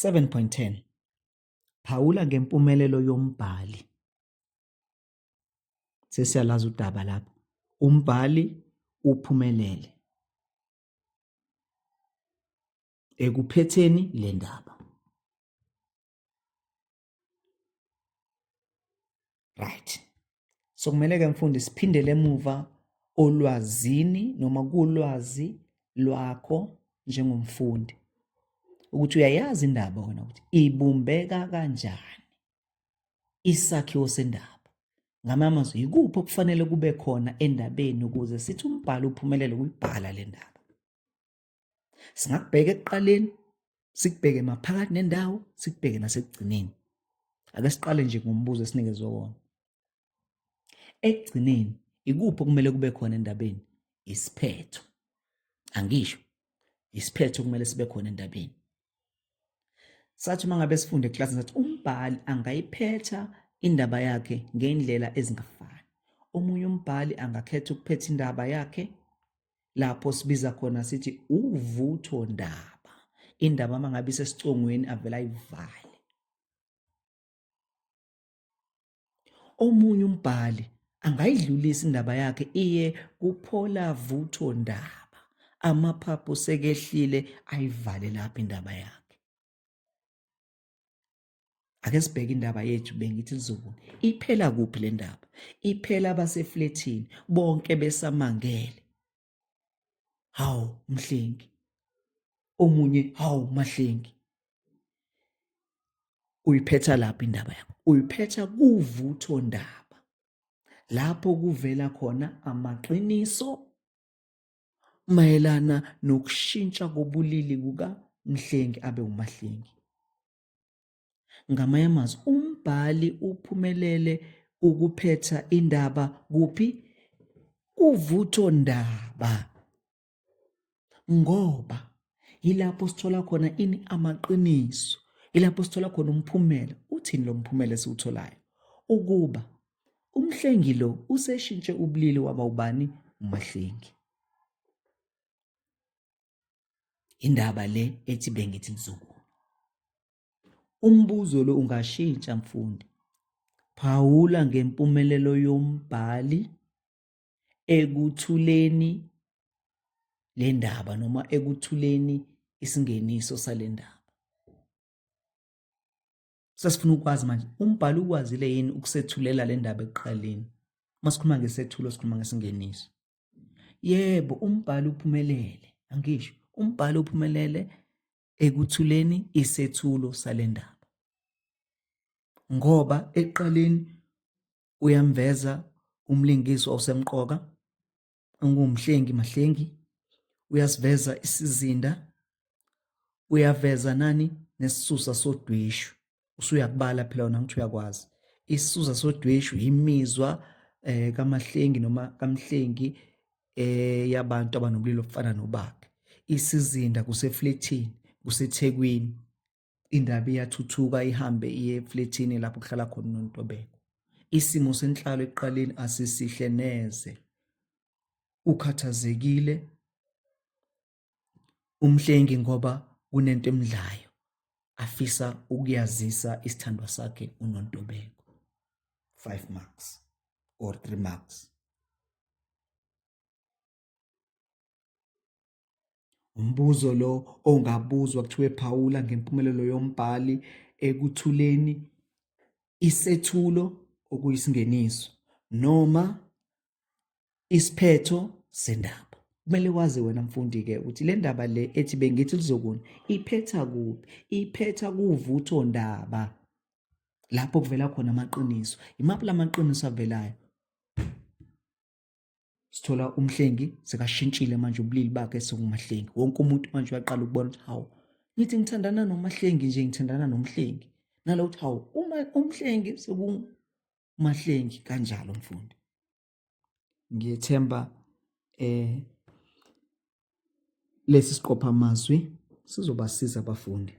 7.10 Phawula ngempumelelo yombhali. Sesiyalazi udaba lapha. Umbhali uphumelele ekuphetheni le ndaba. Right. So kumele ke mfundi siphindele emuva olwazini noma kulwazi lwakho njengomfundi ukuthi uyayazi indaba wena ukuthi ibumbeka kanjani isakhiwo sendaba. Ngamanye amazwi yikuphi okufanele kube khona endabeni ukuze sithi umbhalo uphumelele ukuyibhala le ndaba. Singakubheka ekuqaleni, sikubheke maphakathi nendawo, sikubheke nasekugcineni. Ake siqale nje ngombuzo esinikezwe wona. Ekugcineni ikuphi okumele kube khona endabeni? Isiphetho. Angisho isiphetho kumele sibe khona endabeni. Sathi uma ngabe sifunda eklasini sathi umbhali angayiphetha indaba yakhe ngendlela ezingafani. Omunye umbhali angakhetha ukuphetha indaba yakhe lapho sibiza khona sithi uvutho ndaba. Indaba uma ngabe isesicongweni avele ayivale. Omunye umbhali angayidlulisa indaba yakhe iye kuphola vutho ndaba, amaphaphu sekehlile ayivale lapho indaba yakhe. Ake sibheke indaba yethu bengithi lizokuna. Iphela kuphi le ndaba? Iphela abaseflethini bonke besamangele. Hawu Mhlengi. Omunye hawu Mahlengi. Uyiphetha lapho indaba yakho. Uyiphetha kuvutho ndaba. Lapho kuvela khona amaqiniso mayelana nokushintsha kobulili kuka Mhlengi abe uMahlengi. Ngamanye amazwi umbhali uphumelele ukuphetha indaba kuphi? Kuvutho ndaba. Ngoba yilapho sithola khona ini amaqiniso, yilapho sithola khona umphumela. Uthini lo mphumela esiwutholayo? Ukuba uMhlengi lo useshintshe ubulili waba ubani? UMahlengi. Indaba le ethi bengithi mzukulu. Umbuzo lo ungashintsha mfundi. Phawula ngempumelelo yombhali ekuthuleni le ndaba noma ekuthuleni isingeniso sale ndaba. Sesifuna ukwazi manje umbhali ukwazile yini ukusethulela le ndaba ekuqaleni. Uma sikhuluma ngesethulo sikhuluma ngesingeniso. Yebo, umbhali uphumelele, angisho umbhali uphumelele ekuthuleni isethulo sale ndaba ngoba ekuqaleni uyamveza umlingiswa osemqoka onguMhlengi Mahlengi, uyasiveza isizinda, uyaveza nani nesisusa sodweshu. Usuyakubala phela wena ngithi uyakwazi. Isisusa sodweshu imizwa eh kaMahlengi noma kaMhlengi eh yabantu abanobulili obufana nobakhe. Isizinda kuseflethini, kuseThekwini. Indaba iyathuthuka ihambe iye eflethini lapho kuhlala khona uNontobeko. Isimo senhlalo ekuqaleni asisihle neze. Ukhathazekile uMhlengi ngoba kunento emdlayo afisa ukuyazisa isithandwa sakhe uNontobeko. 5 marks or 3 marks. Umbuzo lo ongabuzwa kuthiwe phawula ngempumelelo yombhali ekuthuleni isethulo okuyisingeniso noma isiphetho sendaba. Kumele wazi wena mfundi-ke ukuthi le ndaba le ethi bengithi lizokuna iphetha kuphi? Iphetha kuvutho ndaba lapho kuvela khona amaqiniso. Imaphi la maqiniso avelayo? Sithola uMhlengi sekashintshile manje ubulili bakhe sekuMahlengi. Wonke umuntu manje uyaqala ukubona ukuthi hawu ngithi ngithandana noMahlengi nje ngithandana noMhlengi. Nalo ukuthi hawu uma uMhlengi sekuMahlengi kanjalo mfundi. Ngiyethemba eh lesi siqophamazwi sizobasiza abafundi.